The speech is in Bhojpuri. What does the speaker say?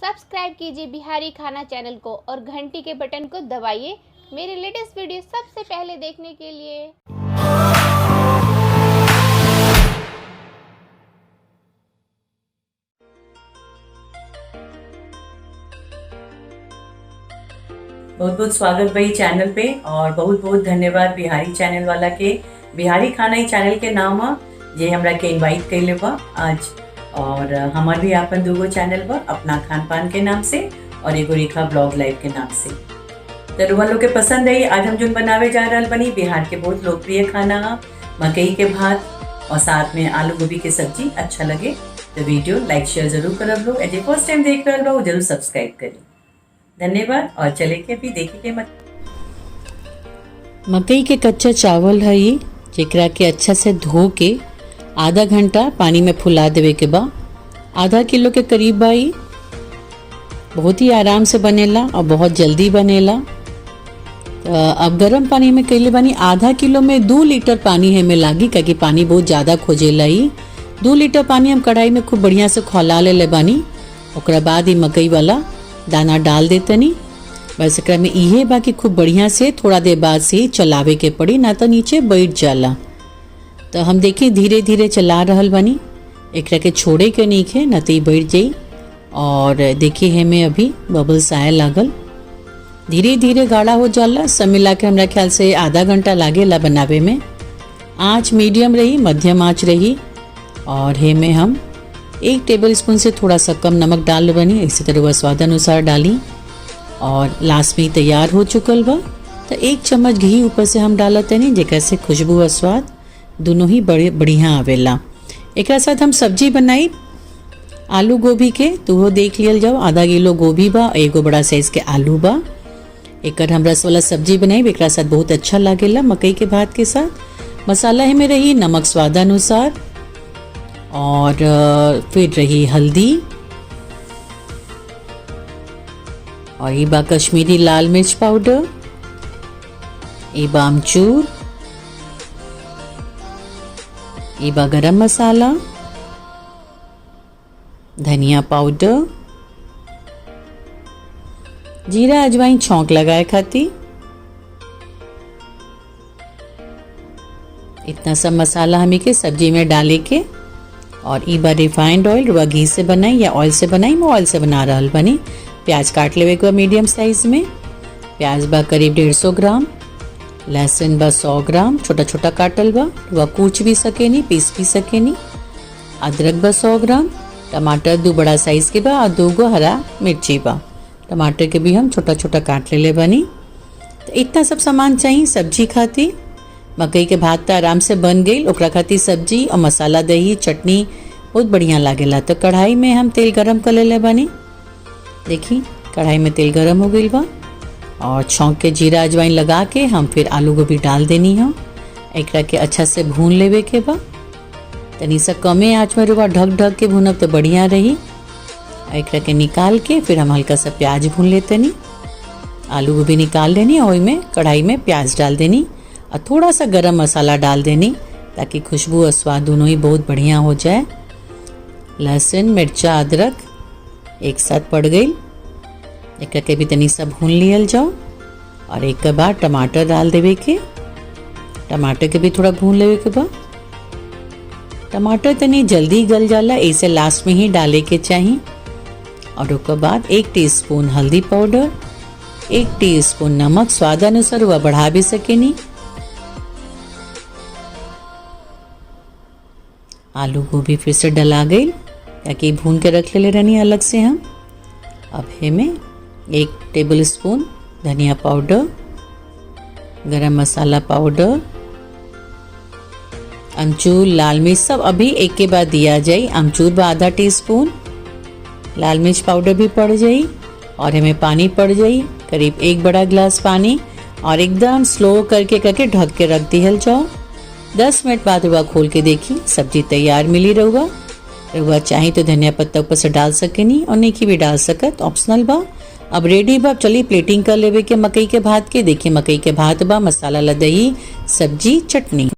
सब्सक्राइब कीजिए बिहारी खाना चैनल को और घंटी के बटन को दबाइए मेरे लेटेस्ट वीडियो सबसे पहले देखने के लिए। बहुत बहुत स्वागत भाई चैनल पे और बहुत बहुत धन्यवाद बिहारी चैनल वाला के। बिहारी खाना ही चैनल के नाम है जे हमरा के इनवाइट कैले बा आज। और हमार भी आपन दूगो चैनल बा, अपना खान पान के नाम से और एगो रेखा ब्लॉग लाइव के नाम से। तो रुआ लोग के पसंद आई। आज हम जो बनावे जा रहा बनी बिहार के बहुत लोकप्रिय खाना है मकई के भात और साथ में आलू गोभी के सब्जी। अच्छा लगे तो वीडियो लाइक शेयर जरूर करब लोग। एज फर्स्ट टाइम देख रहा बा जरूर सब्सक्राइब करी। धन्यवाद। और चले के अभी देखे के मत मकई के कच्चा चावल है ई, जेकरा के अच्छा से धो के आधा घंटा पानी में फुला देवे के बा। आधा किलो के करीब बा ई। बहुत ही आराम से बनेला और बहुत जल्दी बनेला। तो अब गरम पानी में कैले बानी। आधा किलो में 2 लीटर पानी है में लागी, काहे कि पानी बहुत ज़्यादा खोजेला ई। 2 लीटर पानी हम कढ़ाई में खूब बढ़िया से खौला ले बानी। ओकरा बाद ई मकई वाला दाना डाल देतनी। बस एकरा में इहे बा कि खूब बढ़िया से थोड़ा देर बाद से ही चलावे के पड़ी, ना तो नीचे बैठ जाला। तो हम देखिए धीरे धीरे चला रहल बानी, एकरा के छोड़े के नहीं खे, ना तो ई बैठ जाई। और देखिए हमें अभी बबल्स आए लागल, धीरे धीरे गाढ़ा हो जाला। सब मिला के हमरा ख्याल से आधा घंटा लागेला बनावे में। आँच मीडियम रही, मध्यम आँच रही। और हे में हम 1 टेबल स्पून से थोड़ा सा कम नमक डाल बनी, इसी तरह वह स्वाद अनुसार डाली। और लास्ट में तैयार हो चुकल बा। तो 1 चम्मच घी ऊपर से हम डालत तनी, जेकरा से खुशबू और स्वाद दोनों ही बड़े बढ़िया आवेला। एकरा साथ हम सब्जी बनाई आलू गोभी के, तो वो देख लियल जाओ। आधा किलो गोभी बा, एगो बड़ा साइज़ के आलू बा। एकर हम रस वाला सब्जी बनाई, एकरा साथ बहुत अच्छा लागेला मकई के भात के साथ। मसाला है में रही नमक स्वादानुसार, और फिर रही हल्दी, और ये बा कश्मीरी लाल मिर्च पाउडर, ये बा अमचूर, ये बा गरम मसाला, धनिया पाउडर, जीरा अजवाइन छौंक लगाए खाती। इतना सब मसाला हमें के सब्जी में डाले के। और ई बार रिफाइंड ऑयल रुआ घी से बनाई या ऑयल से बनाई, मैं ऑयल से बना रहल बनी। प्याज काट लेवे के मीडियम साइज़ में। प्याज बा करीब 150 ग्राम, लहसुन बा 100 ग्राम, छोटा छोटा काटल बा, रुआ कूच भी सकेनी, पीस भी सकेनी। अदरक बा 100 ग्राम, टमाटर 2 बड़ा साइज़ के बा और 2 गो हरा मिर्ची बा। टमाटर के भी हम छोटा छोटा काट ले बनी। तो इतना सब सामान चाहिए सब्जी खाती। मकई के भात तो आराम से बन गई, ओकरा खातिर सब्जी और मसाला दही चटनी बहुत बढ़िया लागेला। तो कढ़ाई में हम तेल गरम कर ले बानी। देखी कढ़ाई में तेल गरम हो गई बा और छौंक के जीरा अजवाइन लगा के हम फिर आलू गोभी डाल देनी हम। एकरा के अच्छा से भून लेवे के बा। तनी सा कमे आँच में रुआ ढक ढक के भूनब तो बढ़िया रही। एकरा के निकाल के फिर हम हल्का सा प्याज भून लेतनी। आलू गोभी निकाल लेनी और ओइमे कढ़ाई में प्याज डाल देनी और थोड़ा सा गरम मसाला डाल देनी, ताकि खुशबू और स्वाद दोनों ही बहुत बढ़िया हो जाए। लहसुन मिर्चा अदरक एक साथ पड़ गई, एकरा के भी तनी सा भून लियल जाओ। और एक बाद टमाटर डाल देवे के, टमाटर के भी थोड़ा भून लेवे के बाद। टमाटर तनी जल्दी गल जाला, इसे लास्ट में ही डाले के चाहिए। और उसके बाद 1 टीस्पून हल्दी पाउडर, 1 टीस्पून नमक स्वादानुसार वह बढ़ा भी सकेनी। आलू गोभी फिर से डला गई, ताकि भून के रख ले रहनी अलग से हम। अब है में 1 टेबल स्पून धनिया पाउडर, गरम मसाला पाउडर, अमचूर, लाल मिर्च सब अभी एक के बाद दिया जाए। अमचूर बा आधा टीस्पून, लाल मिर्च पाउडर भी पड़ जाई और हमें पानी पड़ जाई करीब 1 बड़ा गिलास पानी। और एकदम स्लो करके करके ढक के रख दिहल जाओ। 10 मिनट बाद रुआ खोल के देखी सब्जी तैयार मिली रहुआ। रुआ चाहे तो धनिया पत्ता ऊपर से डाल सकेनी और नहीं भी डाल सकत, ऑप्शनल बा। अब रेडी बा। चलिए प्लेटिंग कर लेवे के मकई के भात के। देखिए मकई के भात बा, मसाला ला दही, सब्जी, चटनी।